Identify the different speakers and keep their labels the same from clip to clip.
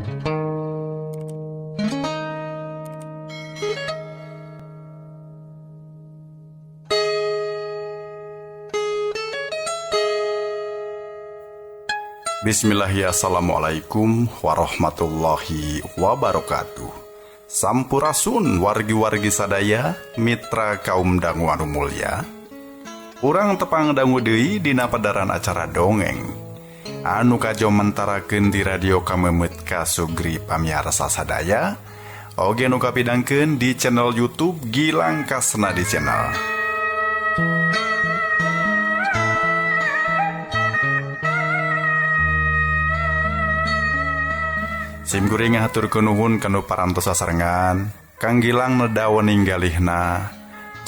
Speaker 1: Bismillahirrahmanirrahim. Assalamualaikum warahmatullahi wabarakatuh. Sampurasun wargi-wargi sadaya, mitra kaum dangu anu mulya. Urang tepang dangu deui dina padaran acara dongeng anu kajomentarakeun di radio Kamemet Kasugri pamiarsa sadaya, oge nu kapidangkeun di channel YouTube Gilang Kasnadi Channel. Sim kuring ngahaturkeun nuhun kanu parantos sasarengan Kang Gilang neda wening galihna,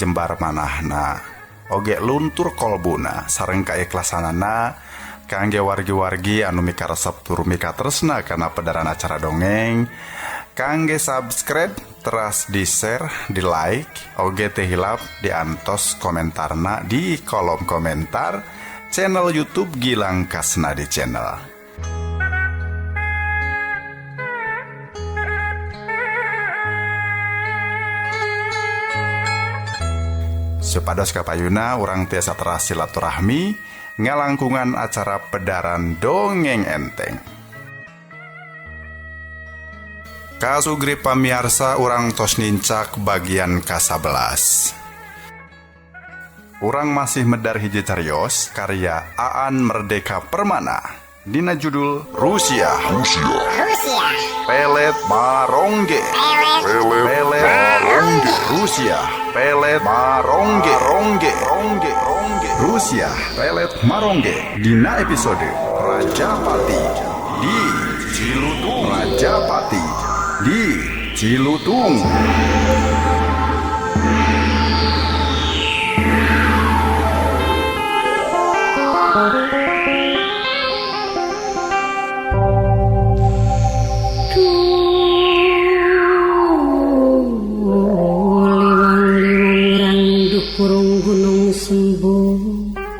Speaker 1: jembar manahna, oge luntur kolbuna sareng kaikhlasanana kangge wargi-wargi anu mikaresep tur mikatresna kana pedaran acara dongeng. Kangge subscribe teras di share, di like, oge teu hilap diantos komentarna di kolom komentar channel YouTube Gilang Kasnadi Channel. Supados kapayuna urang tiasa teras silaturahmi ngalangkungan acara pedaran dongeng enteng. Kasugri pamiarsa urang tos nincak bagian ka-11. Urang masih medar hiji carios karya Aan Merdeka Permana dina judul Rusia. Rusia. Rusia. Pelet Marongge. Pelet Marongge. Rusia. Pelet Marongge. Rongge. Rongge. Rongge. Rusia. Pelet Marongge. Dina episode Rajapati di Cilutung. Rajapati di Cilutung.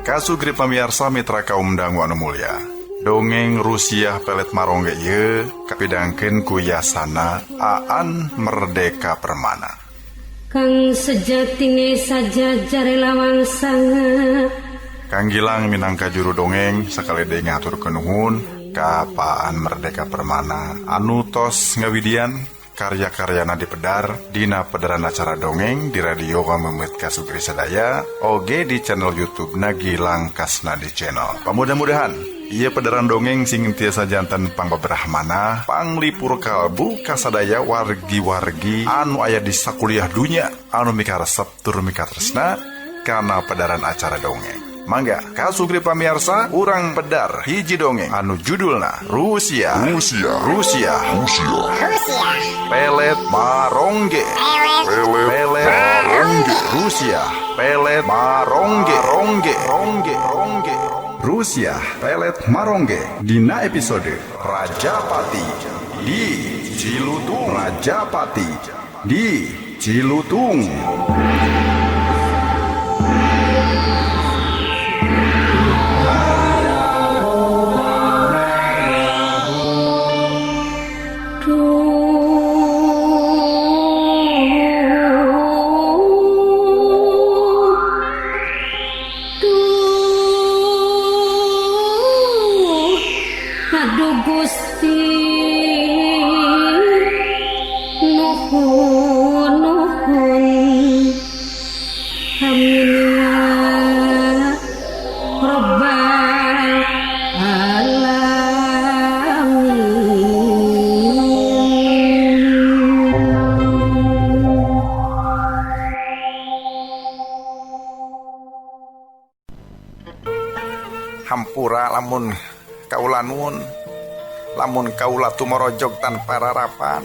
Speaker 1: Kasugri pamiarsa mitra kaum dangu anu mulya. Dongeng Rusia Pelet Marongge ieu kapidangkeun ku yasana Aan Merdeka Permana.
Speaker 2: Kang sejatine sajajare lawang sanga.
Speaker 1: Kang Gilang minangka juru dongeng sakali deui ngaturkeun nuhun ka Aan Merdeka Permana anu tos ngawidian karya-karyana dipedar dina pedaran acara dongeng di radio Kamemet Kasugri sadaya oge di channel YouTube na Gilang Kasnadi Channel. Pamudah-mudahan ieu pedaran dongeng sing tiasa janten pangbeberah panglipur kalbu kasadaya wargi-wargi anu aya di sakuliah dunya anu mikaresep tur mikatresna kana pedaran acara dongeng. Mangga kasugri pamiarsa urang pedar hiji dongeng anu judulna Rusia. Rusia. Rusia. Rusia. Rusia. Pelet Marongge. Pelet Marongge. Rusia. Pelet Marongge. Rongge. Rongge. Rongge. Rusia. Pelet Marongge dina episode Rajapati di Cilutung. Rajapati di Cilutung. Hampura lamun kaula nuhun, lamun kaula tumorojog tanpa rarapan.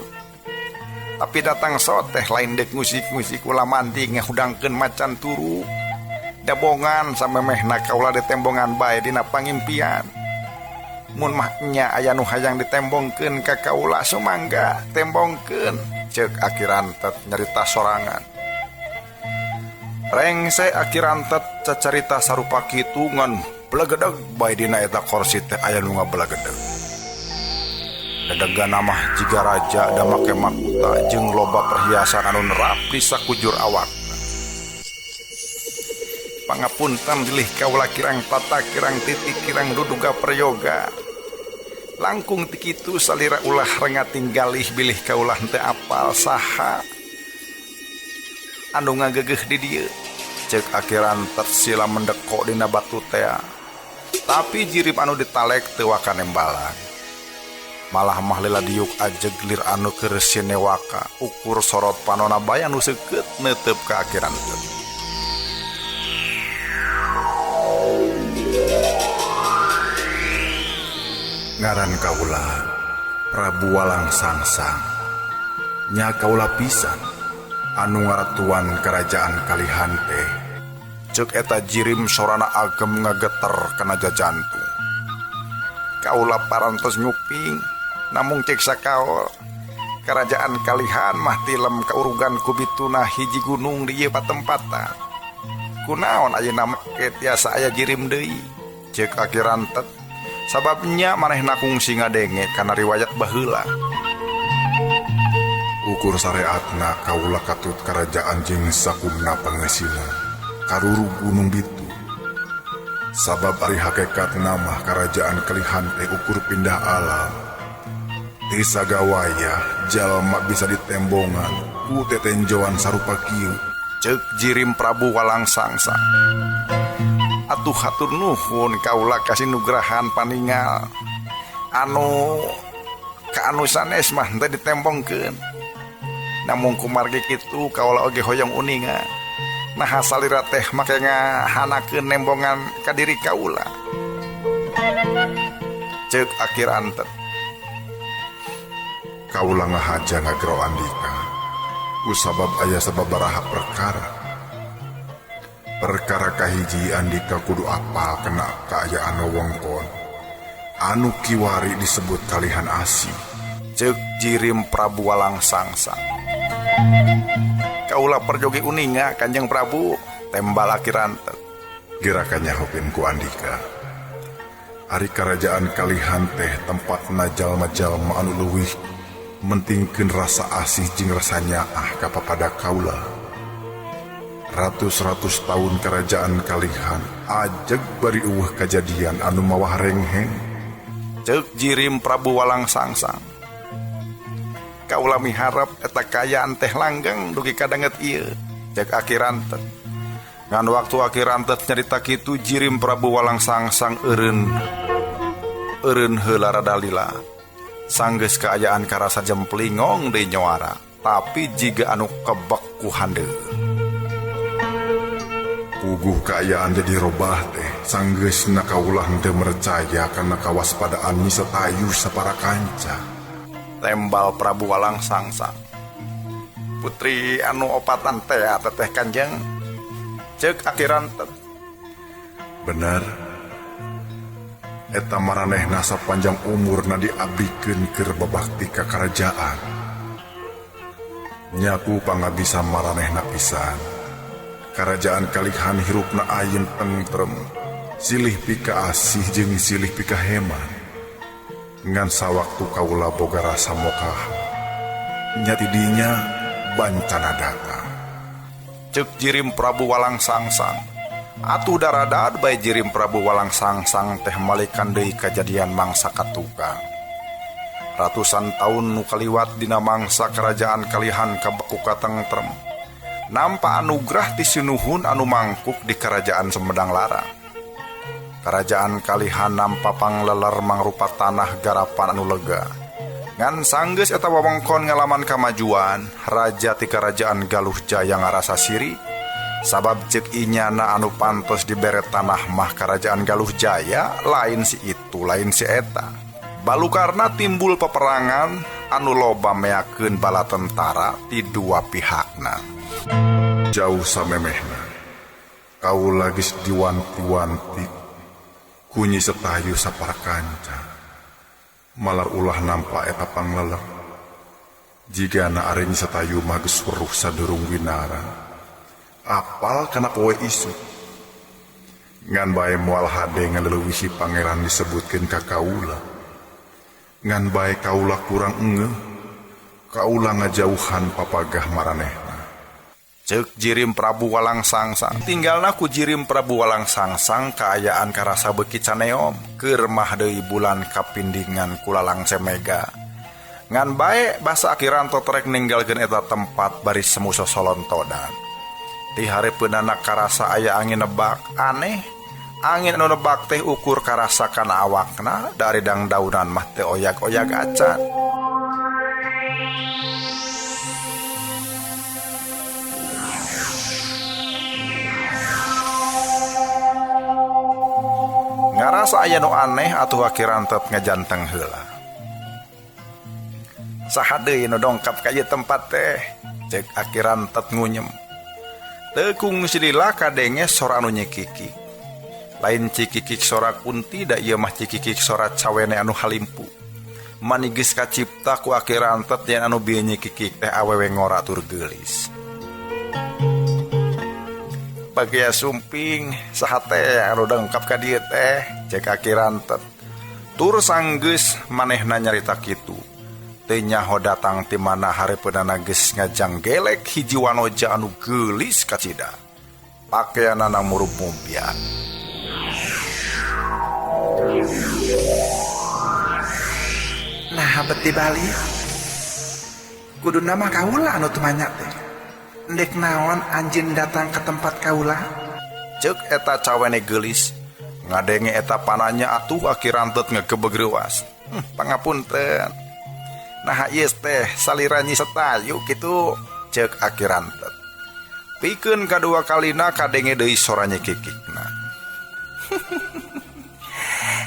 Speaker 1: Tapi datang soteh lain dek musik-musik kula mandi ngahudangkeun macan turu. Dabongan samemehna kaula ditembongan bae dina pangimpian. Mun mah nya aya nu hayang ditembongkeun ka kaula sumangga tembongkeun. Ceuk akirantet nyarita sorangan. Rengse akirantet cacarita sarupa kitu ngan belegedeg bae dina eta korsi teh aya nu ngabelagedeg. Dedegana mah jiga raja da make makuta jeung loba perhiasan anu nerap di sakujur awakna. Pangapunten bilih kaula kirang tata kirang titik kirang duduga prayoga. Langkung ti kitu salira ulah rengating galih bilih kaula henteu apal saha anu ngagegeuh di dieu. Ceuk akhiran tersila mendekok dina batu tea. Tapi jirip anu ditalek teu waka nembalan. Malah mah lila diuk ajeg lir anu keur sinewaka ukur sorot panona bae anu seukeut neuteup ka akhiran teh. Ngaran kaula Prabu Walang Sangsang. Nya kaula pisan anu ngaratuan kerajaan Kalihan teh. Ceuk eta jirim sorana agem ngageter kana jajantung. Kaula parantos nyuping namung cek sakaol. Kerajaan Kalihan mah tilem kaurugan ku bituna hiji gunung di ieu patempatan. Kunaon ayeuna make tiasa aya jirim deui? Ceuk akhiran tet. Sababnya manehna kungsi ngadenge kana riwayat baheula.
Speaker 3: Ukur sareatna kaula katut kerajaan jeung sakumna pangeusina karurug gunung bitu. Sabab ari hakikatna mah kerajaan Kalihan teh ukur pindah alam. Teu sagawayah jalma bisa ditembongan ku tetenjoan sarupa kieu.
Speaker 1: Ceuk jirim Prabu Walang Sangsang. Atuh hatur nuhun kaula kasinugrahan paningal anu ka anu sanes mah teu ditembongkeun. Namung kumargi kitu kaula oge hoyong uninga. Naha salira teh make ngahanakeun nembongan ka diri kaula. Ceuk akhir antet.
Speaker 3: Kaula ngahaja ngagero andika ku sabab aya sababaraha perkara. Perkara kahiji andika kudu apal kena kaayaan wewengkon anu kiwari disebut Kalihan Asih.
Speaker 1: Ceuk jirim Prabu Walang Sangsang. Kaula perjogi uninga Kanjeng Prabu tembal akhiran tet.
Speaker 3: Gerakannya hokin ku andika. Ari kerajaan Kalihan teh tempatna jalma-jalma anu leuwih mentingkeun rasa asih jeung rasa nyaah ka papada kaula. Ratus-ratus tahun kerajaan Kalihan ajeg bari eueuh kajadian anu mawah rengheng.
Speaker 1: Ceuk jirim Prabu Walang Sangsang. Kaula miharep eta kaayaan teh langgeng dugi ka danget ieu. Ceuk akhiran teh. Ngan waktu akhiran teh nyarita kitu jirim Prabu Walang Sangsang eureun eureun heula rada lila. Sanggeus kaayaan karasa jemplingong deui nyoara, tapi jiga anu kebek ku handeuh.
Speaker 3: Puguh kaayaan jadi robah teh sanggeusna kaula henteu mercaya kana kawaspadaan Nyi Setayu sapara kanca.
Speaker 1: Tembal Prabu Walang Sangsang. Putri anu opatan teh teteh Kanjeng. Ceuk akhiran teh.
Speaker 3: Bener. Eta maranehna sapanjang umurna diabdikeun keur babakti ka karajaan. Nyaku pangabisa maranehna pisan. Karajaan Kalihan hirupna ayeun tentrem, silih pika asih jeung silih pika heman. Ngan sawaktu kaula boga rasa mokah, nya tidinya bancana datang.
Speaker 1: Ceuk jirim Prabu Walang Sangsang. Atuh daradad bae jirim Prabu Walang Sangsang teh malikan deui kajadian mangsa katukang. Ratusan taun nu kaliwat dina mangsa kerajaan Kalihan kabeku katentrem. Nampa anugrah ti sinuhun anu mangkuk di kerajaan Sumedang Larang. Kerajaan Kalihan nampa pangleler mangrupa tanah garapan anu lega. Ngan sanggeus eta wewengkon ngalaman kamajuan, raja ti kerajaan Galuh Jaya ngarasa siri. Sabab ceuk inyana anu pantos dibere tanah mah kerajaan Galuh Jaya lain si itu lain si eta. Balukarna timbul peperangan anu loba meakeun bala tentara ti dua pihakna.
Speaker 3: Jauh samemehna kaula geus diwanti-wanti ku Nyi Setayu sapara kanca. Malar ulah nampa eta pangleler. Jigana ari Nyi Setayu mah geus weruh sadurung winara. Apal kana poe isuk. Ngan bae moal hade ngaleuwihi pangeran disebutkeun ka kaula. Ngan bae kaula kurang engeuh. Kaula ngajauhan papagah maranehna.
Speaker 1: Ceuk Jirim Prabu Walang Sangsang. Tinggalna ku Jirim Prabu Walang Sangsang kaayaan karasa beuki caneom keur mah deui bulan kapindingan kulalang semega. Ngan bae basa akiran totrek ninggalkeun eta tempat bari semu sosolontodan. Ti hareupeunana karasa aya angin nebak aneh. Angin anu nebak teh ukur karasa kana awakna dari dangdaunan mah teu oyag-oyag acan. Ngarasa aya nu aneh atuh akirantet ngajanteng heula. Saha deui nu dongkap ka ieu tempat teh? Ceuk akirantet ngunyem. Teu kungsi lila kadenge sora anu nyekiki. Lain cikikik sora kunti da ieu mah cikikik sora cawene anu halimpu. Mani geus kacipta ku akirantet yen anu bieu nyekikik teh awewe ngora tur geulis. Bagia sumping saha teh anu dongkap ka dieu teh? Ceuk akirantet. Tur sanggeus manehna nyarita kitu. Teu nyaho datang ti mana hareupeunana geus ngajanggelek hiji wanoja anu geulis kacida. Pakeanana murub mumpian.
Speaker 4: Nah, beti balik. Kuduna mah kaula anu tumanya teh. Ndek naon anjeun datang ke tempat kaula?
Speaker 1: Ceuk eta cawene geulis. Ngadenge eta pananya atuh akirantet ngegebeg reuas. Pangapunten. Nah ieu teh salira Nyi Setayu kitu, ceuk akirantet. Pikeun kadua kalina kadenge deui sora nyekikikna.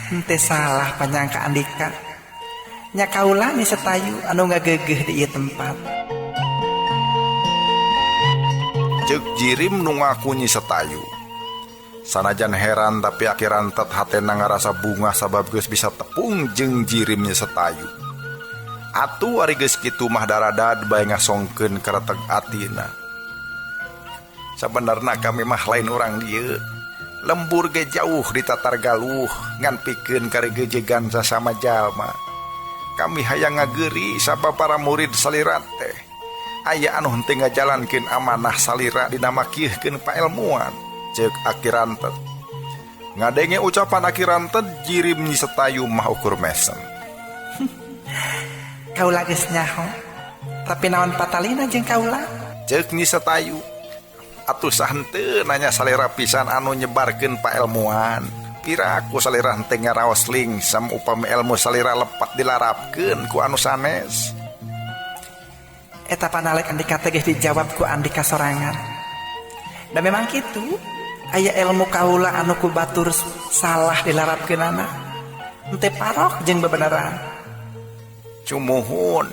Speaker 4: Henteu salah panyangka andika. Nya kaula Nyi Setayu anu ngagegeuh di ieu tempat.
Speaker 1: Ceuk Jirim nu ngaku Nyi Setayu. Sanajan heran tapi akirantet hatena ngarasa bungah sabab geus bisa tepung jeung Jirim Nyi Setayu. Atuh ari geus kitu mah daradad bae ngasongkeun kareteg atina. Sabenerna kami mah lain urang dieu. Lembur ge jauh di Tatar Galuh ngan pikeun karegejegan sasama jalma. Kami hayang ngageuri sabab para murid salira teh aya anu henteu ngajalankeun amanah salira dinamakieun paelmuan, ceuk akirantet. Ngadenge ucapan akirantet Jirim Nyi Setayu mah ukur mesem.
Speaker 4: Kaula geus nyaho, tapi naon patalina jeung kaula?
Speaker 1: Ceuk Nyi Setayu. Atuh sahenteu nanya salira pisan anu nyebarkeun paelmuan. Piraku salira henteu ngaraos lingsem upami ilmu salira lepat dilarapkeun ku anu sanes.
Speaker 4: Eta panalek andika teh geus dijawab ku andika sorangan. Da memang kitu, aya ilmu kaula anu ku batur salah dilarapkeunana. Henteu parok jeung bebeneran.
Speaker 1: Cumuhun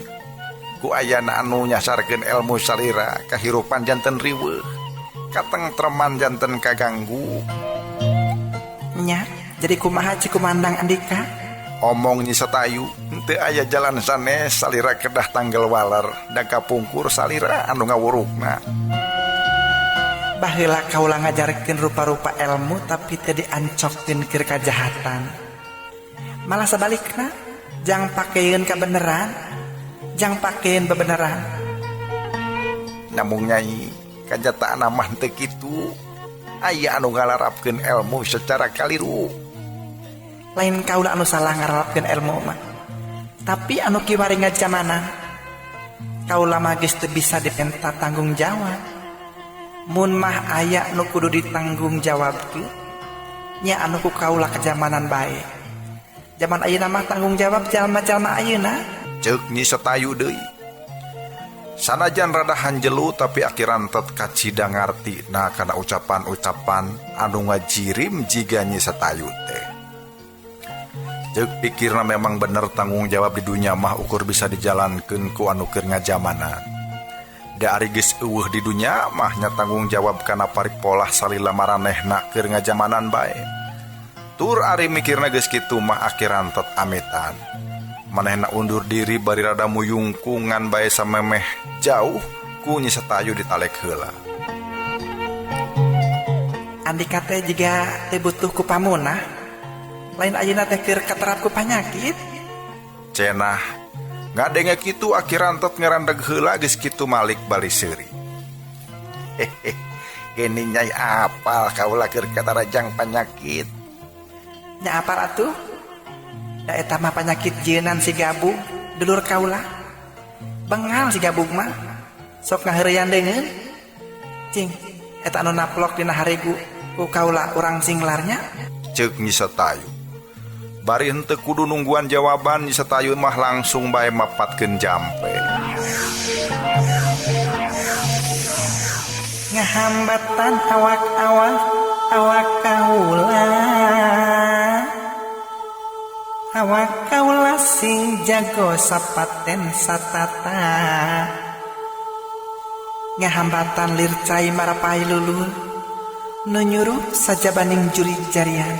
Speaker 1: ku ayana anu nyasarkeun ilmu salira kahirupan janten riweuh, katengtreman janten kaganggu.
Speaker 4: Nya, jadi kumaha cik kumandang andika?
Speaker 1: Omong Nyi Setayu, henteu aya jalan sanes salira kedah tanggal waler da kapungkur salira anu ngawurukna.
Speaker 4: Baheula kaula ngajarkeun rupa-rupa ilmu tapi teu diancokkeun keur kajahatan. Malah sabalikna, jang pakeun kabeneran, jang pakeun bebeneran.
Speaker 1: Namung nyai, kajataanna mah teu kitu. Aya anu ngalarapkeun ilmu secara kaliru.
Speaker 4: Lain kaula anu salah ngarapkeun ilmu mah. Tapi anu kiwari ngajamanan, kaula mah geus teu bisa dipenta tanggung jawab. Mun mah aya nu kudu ditanggung jawabkeun, nya anu ku kaula kajamanan bae. Jaman ayeuna mah tanggung jawab jalma-jalma ayeuna.
Speaker 1: Ceuk Nyi Setayu deui. Sanajan rada hanjelu tapi akirantet kacida ngarti na kana ucapan-ucapan anu ngajirim jiga Nyi Setayu teh. Ceuk pikirna memang bener tanggung jawab di dunya mah ukur bisa dijalankeun ku anu keur ngajamanan. Da ari geus eueuh di dunya mah nya tanggung jawab kana paripolah salila maranehna keur ngajamanan bae. Tur ari mikirna geus kitu mah akirantet amitan. Manehna undur diri bari rada muyungkungan bae samemeh jauh ku Nyi Setayu ditalek heula.
Speaker 4: Andika teh jiga teu butuh ku pamunah. Lain ayeuna teh keur katerap ku panyakit.
Speaker 1: Cenah ngadenge kitu akirantet ngarandeg heula geus kitu Malik bali seuri. Hehe, geuning Nyai apal kaula keur katarajang panyakit.
Speaker 4: Nya apal atuh? Da eta mah panyakit jeunan si Gabug, dulur kaula. Bengal si Gabug mah. Sok ngaheureuyan deungeun. Cing, eta anu naplok dina haregu ku kaula urang singlarnya.
Speaker 1: Ceuk Nyi Setayu. Bari henteu kudu nungguan jawaban, Nyi Setayu mah langsung bae mapatkeun jampe.
Speaker 4: Ngahambatan awak-awak awak kaula. Awak kaula sing jago sapaten satata. Ngahambatan lir cai marapai lulur nu nyuruh sajabaning juri jarian.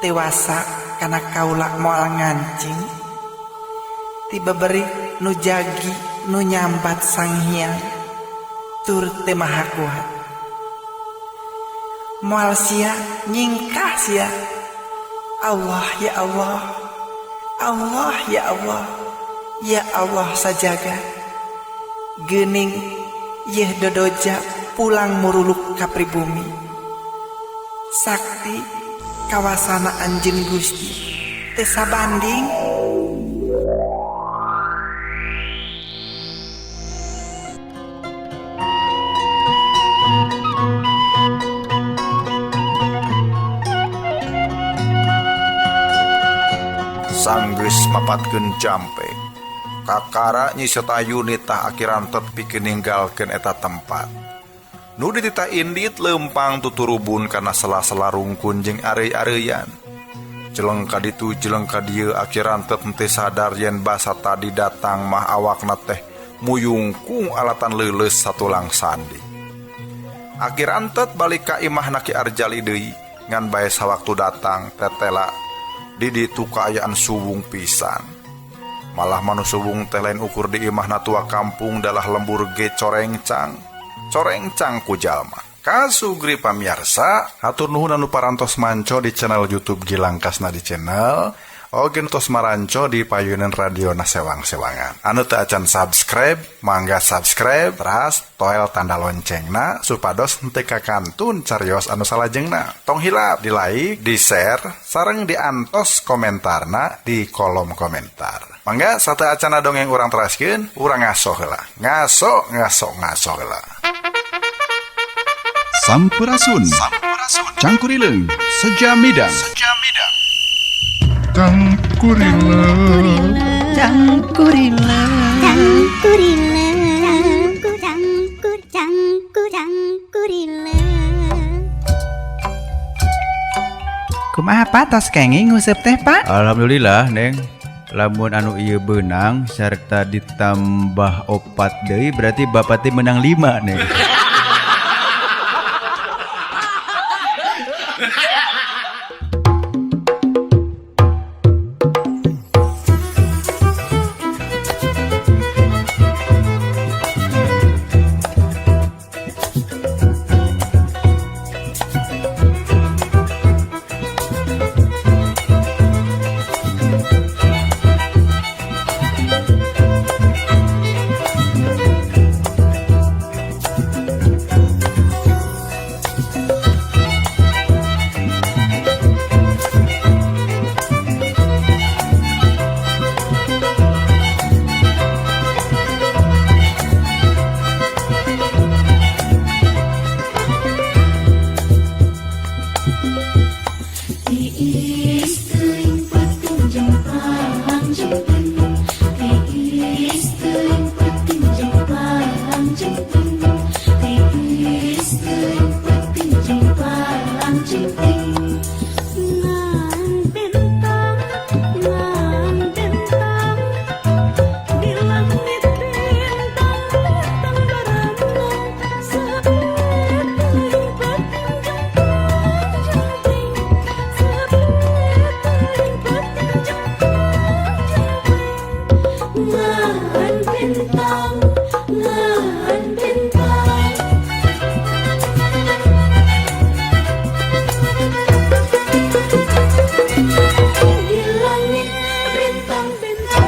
Speaker 4: Tewasa kana kaula moal ngancing. Tiba beri nu jagi nu nyambat sang hyang tur teu maha kuat. Moal sia nyingkah sia. Allah ya Allah, Allah ya Allah, ya Allah sajaga. Geuning yeuh dodoja pulang muruluk ka pribumi. Sakti kawasana anjeun Gusti teu sabanding.
Speaker 1: Sanggeus mapatkeun jampe. Kakara Nyi Setayu nitah akirantet pikeun ninggalkeun eta tempat. Nu dititah indit leumpang tuturubun kana sela-sela rungkun jeung areuy-areuyan. Jeleng ka ditu jeleng ka dieu akirantet henteu sadar yen basa tadi datang mah awakna teh muyungkung alatan leuleus satulang sandi. Akirantet balik ka imahna Ki Arjali deui ngan bae sawaktu datang tetela di ditu kaayaan suwung pisan. Malah manu suwung teh lain ukur di imahna tua kampung dalah lembur ge corengcang. Corengcang ku jalma. Kasugri pamiarsa, hatur nuhun anu parantos manco di channel YouTube Gilang Kasnadi Channel. Oge tos maranco di payunan radio nasewang-sewangan. Anu teu acan subscribe, mangga subscribe, teras toel tanda loncengna supados henteu kakantun carios anu salajengna. Tong hilap di like, di share, sareng diantos komentarna di kolom komentar. Mangga sateu acana dongeng urang teraskeun, urang ngaso heula. Ngaso, ngaso, ngaso heula.
Speaker 5: Sampurasun. Sampurasun. Cangkurileung sejamidang. Sejamidang.
Speaker 3: Cangkurileung.
Speaker 4: Cangkurileung.
Speaker 6: Cangkurileung. Cangkur cangkur cangkurileung.
Speaker 4: Kumaha Pak tos kenging nguseup teh Pak?
Speaker 7: Alhamdulillah Neng. Lamun anu ieu beunang sarta ditambah 4 deui berarti bapak teh menang 5 Neng.
Speaker 6: Di langit bintang-bintang.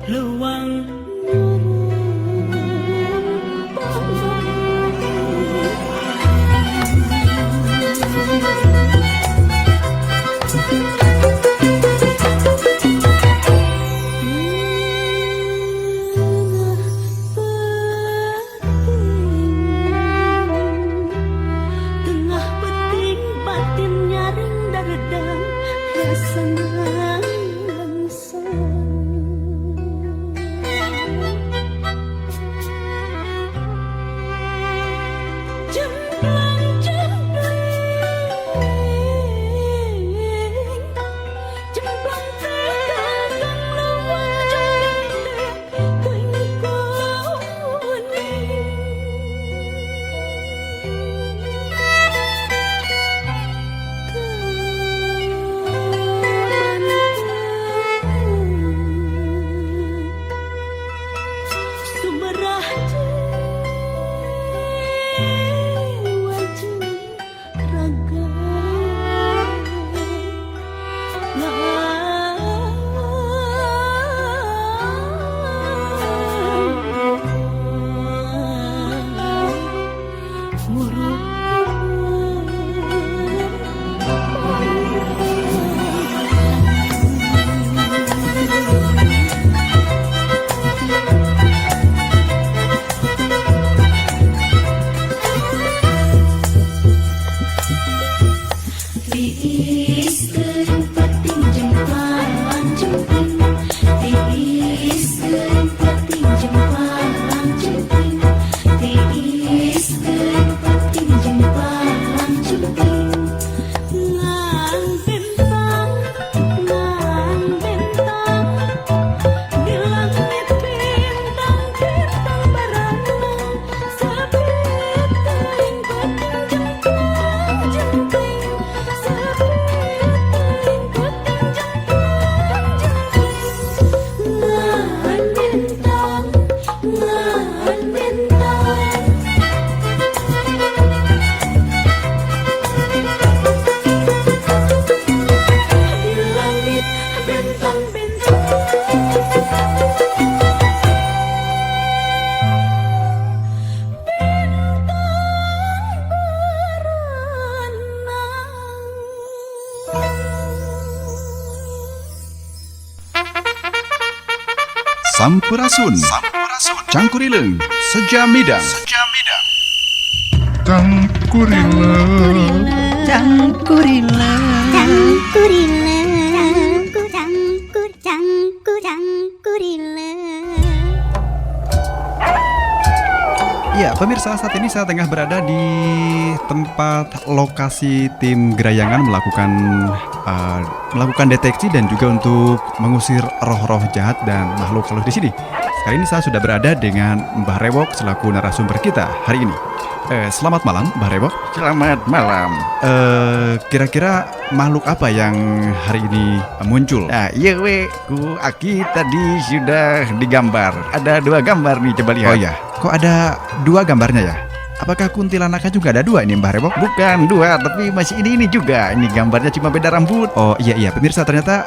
Speaker 2: Lewang tengah peting batin nyaring daredang rasa nangsa. Jemplang jempling jemplang tegang lewang jempling teh kuning. Sumerah jiwa jeung raga
Speaker 5: Sampurasun. Cangkurileung Seja Midang.
Speaker 3: Cangkurileung.
Speaker 4: Cangkurileung.
Speaker 6: Cangkurileung. Cangkur cangkur cangkurileung.
Speaker 5: Ya, pemirsa, saat ini saya tengah berada di tempat lokasi tim Gerayangan melakukan melakukan deteksi dan juga untuk mengusir roh-roh jahat dan makhluk halus di sini. Kali ini saya sudah berada dengan Mbah Rewok selaku narasumber kita hari ini. Selamat malam, Mbah Rewok.
Speaker 8: Selamat malam.
Speaker 5: Kira-kira makhluk apa yang hari ini muncul?
Speaker 8: Nah, iya we, ku Aki tadi sudah digambar. Ada dua gambar nih, coba lihat.
Speaker 5: Oh iya, kok ada dua gambarnya ya? Apakah kuntilanaknya juga ada dua ini, Mbah Rewok?
Speaker 8: Bukan dua, tapi masih ini juga. Ini gambarnya cuma beda rambut.
Speaker 5: Oh iya iya, pemirsa, ternyata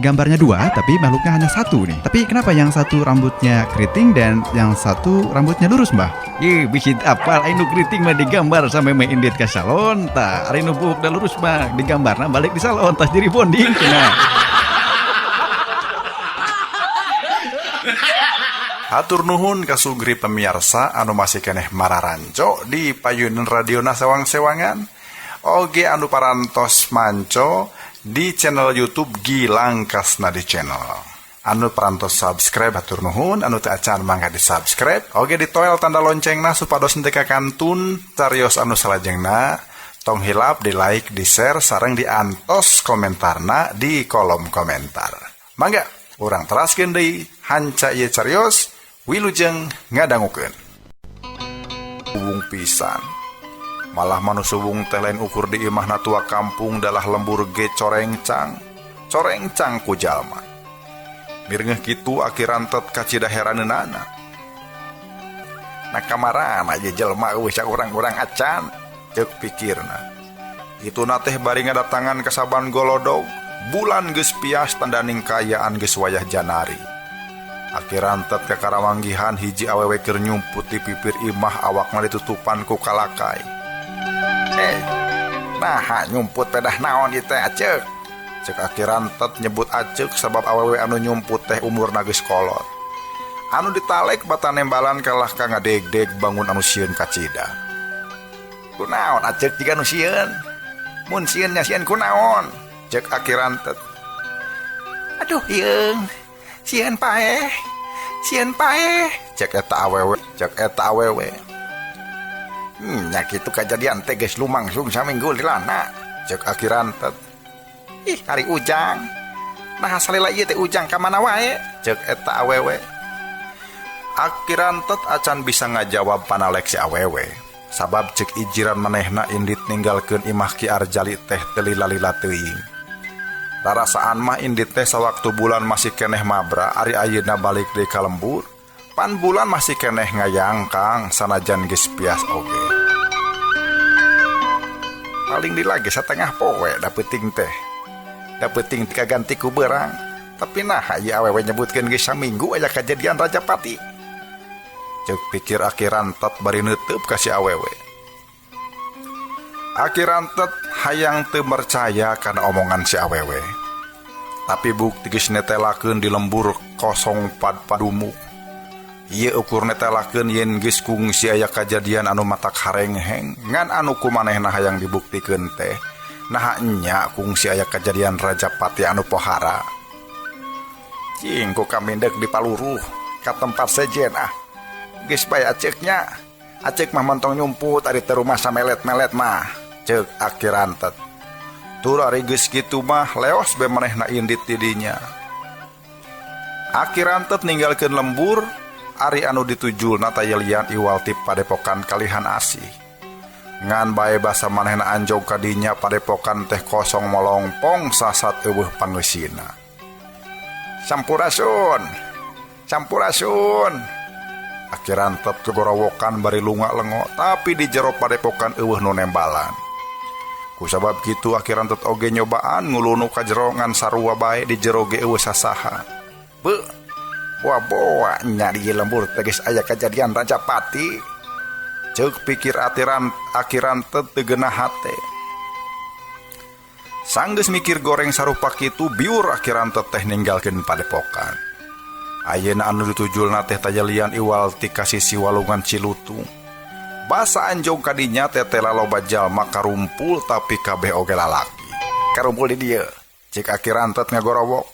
Speaker 5: gambarnya dua, tapi makhluknya hanya satu nih. Tapi kenapa yang satu rambutnya keriting dan yang satu rambutnya lurus, Mbah?
Speaker 8: Ih, bisit apal anu keriting mah digambar sampai main indit ke salon tah. Ari nu buuk da lurus mah digambarna balik di salon tah jadi bonding cenah.
Speaker 1: Hatur nuhun ka sugri pemiarsa anu masih keneh mararanco di payunan radiona sewang-sewangan. Oge anu parantos manco di channel YouTube Gilang Kasnadi Channel. Anu parantos subscribe hatur nuhun, anu teu acan mangga di subscribe. Oge ditoel tanda loncengna supados henteu kakantun carios anu salajengna. Tong hilap di like, di share, sareng diantos komentarna di kolom komentar. Mangga urang teraskeun deui hanca ieu carios wilujeng ngadangukeun. Uwung pisan. Malah manusuwung teh lain ukur di imahna tua kampung dalah lembur ge corengcang. Corengcang ku jalma. Mirengeh kitu akhiran tet kacida heraneunana. Na kamarana ye jelema eueuh saurang-urang acan ceuk pikirna. Ituna teh bari ngadatangan ka saban golodog, bulan geus pias tandaning kaayaan geus wayah janari. Aki Rantet kakaramanggihan hiji awewe keur nyumput di pipir imah awakna ditutupan ku kalakai. Naha nyumput pedah naon ieu teh Aceuk? Cek Aki Rantet nyebut Aceuk sabab awewe anu nyumput teh umurna geus kolot. Anu ditalek bata nembalan kalah ka ngadegdeg bangun anu sieun kacida. Kunaon Aceuk jiga nu sieun? Mun sieun nya sieun kunaon? Cek Aki Rantet. Aduh yeung, sieun paeh. Sieun paeh, cek eta awewe, cek eta awewe. Nya kitu kajadian teh geus lumangsung saminggu lilana, cek Aki Rantet. Ih, ari Ujang. Nah salila ieu teh Ujang ka mana wae, cek eta awewe. Aki Rantet acan bisa ngajawab panalek si awewe. Sabab cek ijiran manehna indit ninggalkeun imah Ki Arjali teh teu lila-lila teuing. Rarasaan mah indit teh sawaktu bulan masih keneh mabra, ari ayeuna balik deui ka lembur. Pan bulan masih keneh ngayangkang sanajan geus pias oge. Paling dilagi satengah poe da peuting teh. Da peuting kaganti ku beurang. Tapi nah ieu awewe nyebutkeun geus saminggu aya kajadian Rajapati. Ceuk pikir Aki Rantet bari neuteub ka si awewe. Aki Rantet hayang teu percaya kana omongan si awewe. Tapi bukti geus netelakeun di lembur kosong padumuk. Ieu ukur netelakeun yen geus kungsi aya kajadian anu matak harengheng ngan anu ku manehna hayang dibuktikeun teh. Naha nya kungsi aya kajadian Rajapati anu pohara. Cing ku kamindek di paluruh ka tempat sejen ah. Geus bae Aceuknya. Aceuk mah montong nyumput ari teu rumah samelet-melet mah. Ceuk Aki Rantet. Tur ari geus kitu mah leos be manehna indit di dinya. Aki Rantet ninggalkeun lembur ari anu ditujulna tayelian iwal ti padepokan kalihan asih. Ngan bae basa manehna anjog ka dinya padepokan teh kosong molongpong sasat eueuh pangeusina. Sampurasun. Sampurasun. Aki Rantet kegorowokan bari lunga-lengo tapi di jero padepokan eueuh nu nembalan. Kusabab kitu Aki Rantet oge nyobaan ngulunu ka jero ngan sarua bae di jero ge eueuh sasaha. Beuh, boa-boa nya di lembur teh geus aya kajadian Rajapati. Ceuk pikir Aki Rantet teu geunah hate. Sanggeus mikir goreng sarupa kitu biur Aki Rantet teh ninggalkeun padepokan. Ayeuna anu ditujulna teh tajalian iwal ti kasisi walungan Cilutung. Basa anjog kadinya teh laloba jalma karumpul tapi kabeh oge lalaki. Karumpul di dieu, cek Aki Rantet ngagorowok.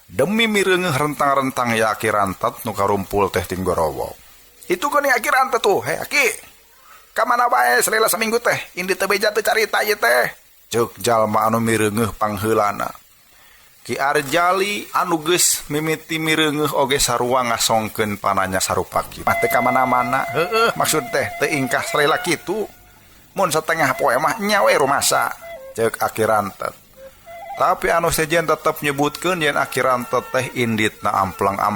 Speaker 1: Demi mireungeuh rentang-rentang ya Aki Rantet nu karumpul teh ting gorowok. Itu geuning Aki Rantet tuh, hei Aki. Ka mana bae salila saminggu teh, indi teu beja teu carita ieu teh. Ceuk jalma anu mireungeuh pangheulana. Ki Arjali anu geus mimiti mireungeuh oge sarua ngasongkeun pananya sarupa kitu. Mah teu ka mana-mana, heueuh maksud teh teu ingkah salila kitu. Mun satengah poe mah nya we rumasa, ceuk Aki Rantet. Tapi anu sejen tetep nyebutkeun yen Aki Rantet teh inditna amplang-amplang.